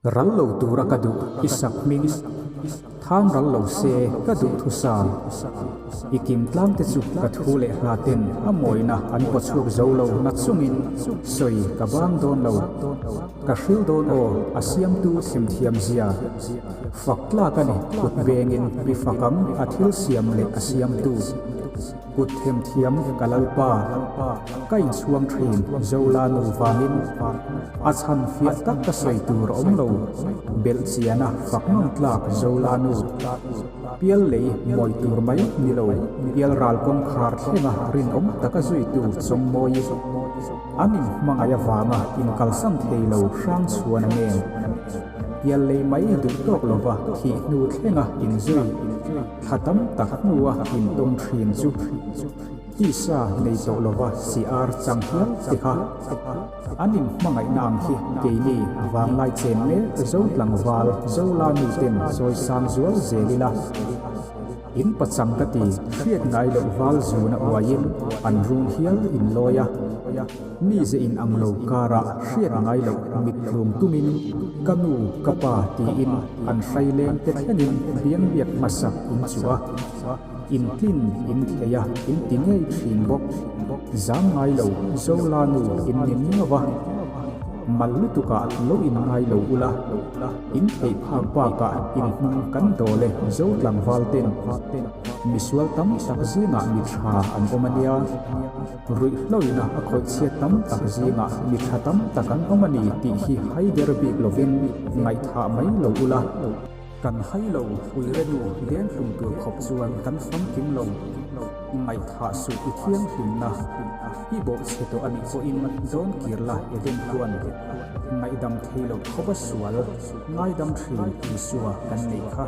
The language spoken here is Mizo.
Ral lo tura ka duh i sak hming Tham ral lo se ka duh thusam I kim tlang te chu ka thu leh hla ten a mawina an paw chhuak zo lo na chungin sawi ka bang dawn lo Ka hril dawn aw a siamtu themthiam zia Fak tlak a ni kut bengin i fak ang a thil siam leh a siamtu. Kut themthiam ka Lalpa, ka inchhuang thin Zola nu vangin a chhan fiah tak ka sawi tur a awm lo, belh chiana fak ngam tlak Zola nu. Pial lei mawi tur mai ni lo, pial ral kawngkhar thlenga rinawm taka zuitu Chawngmawi an inhmangaih avanga inkalsan thei lo hrang chhuan a ngen. Pial lei mai duh tawk lova thih hnu thlenga inzui. Thla tam tak hnua intawng thin chu tisa nei tawh lova CR chang hial te kha an inhmangaihna ang hi keini vanglai chen mek zo tlangval zo la mi ten chawi sang zual zel ila in pachang ka ti hriat ngai loh val zuna uaiin an run hial in lawi a. Mi ze in ang lo karah hriat ngai loh mit tlum tumin ka nu ka pa tiin an hrai leng te thlengin biangbiak hmasak in chu a, in tlin in thei a in ti ngei thin bawk. Zam ngai lo Zola nu in ni miau a, mal lutukah lo in ngai lo ula, in theih phak bakah in hnung kan dawl e Zo tlangval ten misual tam tak zingah mi tha an awm a nia. Ruihhloina a khawih chhiat tam tak zingah mi tha tam tak an awm a ni tih hi hai der bik lovin ngaihthah mai lo ula. Kan hai lo, uirenu lenghlum tur khawp chuan kan famkim lo. Ngaihthah suh i thianghlimna i bawh chhe tawh a nih pawhin dawn kir la Eden huan ngaihdam thei loh khawpa sual ngaidam thin Isua kan neih kha.